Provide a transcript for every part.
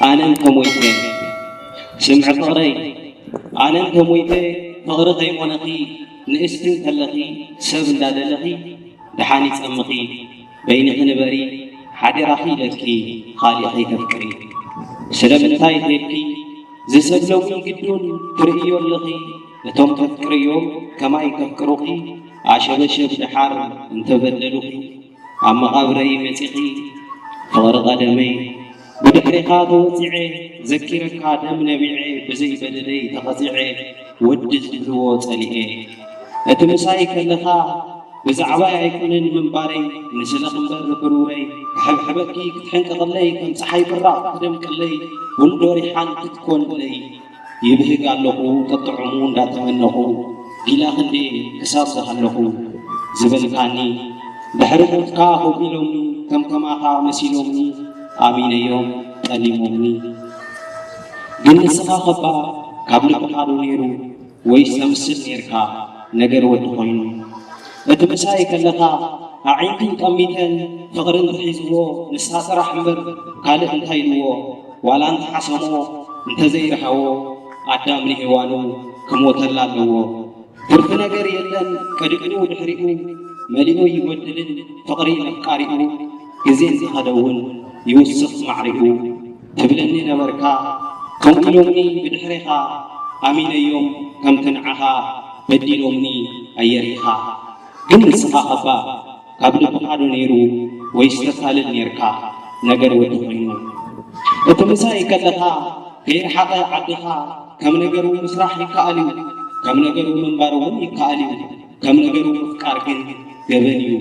ኣነ እንተ ሞይተ፣ ስምዒ ፍቕረይ፣ ኣነ እንተ ሞይተ፣ ፍቕሪ ከይሞነኺ፣ ንእስቲ እንተለኺ፣ ሰብ እንዳደለኺ፣ ደሓን ይጸምኺ፣ በይንኺ ንበሪ፣ ሓደራኺ ኢለኪ፣ ኻሊእ ከይተፍቅሪ። ስለምንታይ ተልኪ፣ ዝሰብለዊ ግዱን ትርእዮ ኣለኺ፣ እቶም ተፍቅርዮም ከማይ ከፍቅሩኺ፣ ኣሸበሸብ ደሓር እንተበደሉኺ፣ ኣብ መቓብረይ መጺኺ ፍቕሪ ቀደመይ ብድሕሪኻ ተወጺዐ ዘኪረካ ደም ነቢዐ ብዘይ በደለይ ተቐጺዐ ወዲ ዝብልዎ ጸሊኤ እቲ ምሳይ ከለኻ ብዛዕባይ ኣይኮነን ምንባረይ ንስለኺ እምበር ብሩረይ ክሕብሕበኪ ክትሕንቅቕለይ ከም ጸሓይ ብራቕ ክደምቅለይ ውልዶ ሪሓን ክትኮንለይ ይብህግ ኣለኹ ጠጥዑሙ እንዳተመነኹ ጊላ ክንዴ ክሳብ ዝሃለኹ ዝበልካኒ ድሕሪ ሞትካ ኮፍ ኢሎምኒ ከም ከማኻ መሲሎምኒ ኣሚነዮም ጠሊሞምኒ ግን ንስኻ ኸባ ካብ ልብኻ ዶ ነይሩ ወይስ ተምስል ነይርካ ነገር ወዲ ኮይኑ እቲ ምሳይ ከለኻ ኣዒንቱ ጠሚተን ፍቕሪ እንተሒዝዎ ንሳ ጥራሕ እምበር ካልእ እንታይ ኢልዎ ዋላ እንተሓሰሞ እንተዘይረሃዎ ኣዳም ንሄዋኑ ክሞተላ ኣለዎ ትርፊ ነገር የለን ቀድሚኡ ድሕሪኡ መሊኡ ይጎድልን ፍቕሪ ነፍቃሪኡ ግዜ እንተኸደ እውን ይውስኽ ማዕሪኡ ትብለኒ ነበርካ ከምኡ ኢሎምኒ ብድሕሬኻ ኣሚነዮም ከምቲ ንዓኻ በዲሎምኒ ኣየርኢኻ ግን ንስኻ ኸባ ካብ ልብኻ ዶ ነይሩ ወይስ ተታልል ነይርካ ነገር ወዲ ኮይኑ እቲ ምሳይ ከለኻ ከይረሓቐ ዓድኻ ከም ነገሩ ምስራሕ ይከኣል እዩ ከም ነገሩ ምንባር እውን ይከኣል እዩ ከም ነገሩ ምፍቃር ግን ገበን እዩ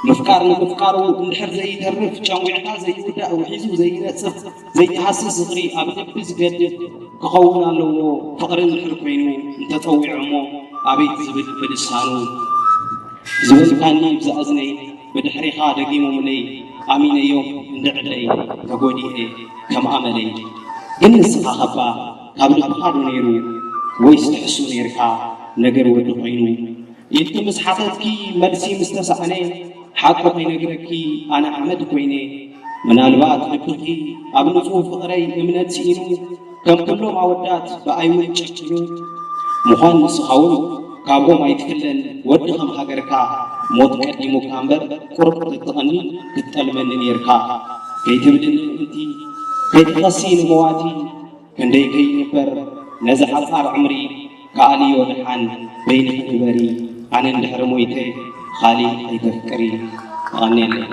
ምፍቃር ንምፍቃሩ እንድሕር ዘይተርፍ ጨንጒዕካ ዘይውዳእ ውሒዙ ዘይነጽፍ ዘይትሃስስ ዝኽሪ ኣብ ልቢ ዝገድድ ክኸውን ኣለዎ ፍቕሪ እንድሕር ኮይኑ እንተጸዊዑ እሞ ኣቤት ዝብል ብልሳኑ ዝበልካኒ ብዝኣዝነይ ብድሕሬኻ ደጊሞምለይ ኣሚነዮም እንድዕለይ ተጎዲኤ ከም ኣመለይ ግን ንስኻ ኸባ ካብ ልብኻ ዶ ነይሩ ወይስ ትሕሱ ነይርካ ነገር ወዲ ኮይኑ ኢልኪ ምስ ሓተትኪ መልሲ ምስ ተሳእነ ሓቂ ከይነግረኪ ኣነ ሓመድ ኮይነ ምናልባት ልብኺ ኣብ ንጹህ ፍቕረይ እምነት ስኢኑ ከም ኩሎም ኣወዳት ብኣይ እውን ጨኪኑ ምዃን ንስኻ እውን ካብኦም ኣይትፍለን ወዲ ከም ሃገርካ ሞት ቀዲሙካ እምበር ቁሩብ ተትቐኒ ክትጠልመኒ ነይርካ ከይትብልኒ ምእንቲ ከይትኸሲ ንመዋቲ ክንደይ ከይንበር ነዚ ሓጻር ዕምሪ ከኣልዮ ደሓን በይንኺ ንበሪ ኣነ እንድሕሪ ሞይተ ኻሊእ ከይተፍቅሪ የቐንየለይ።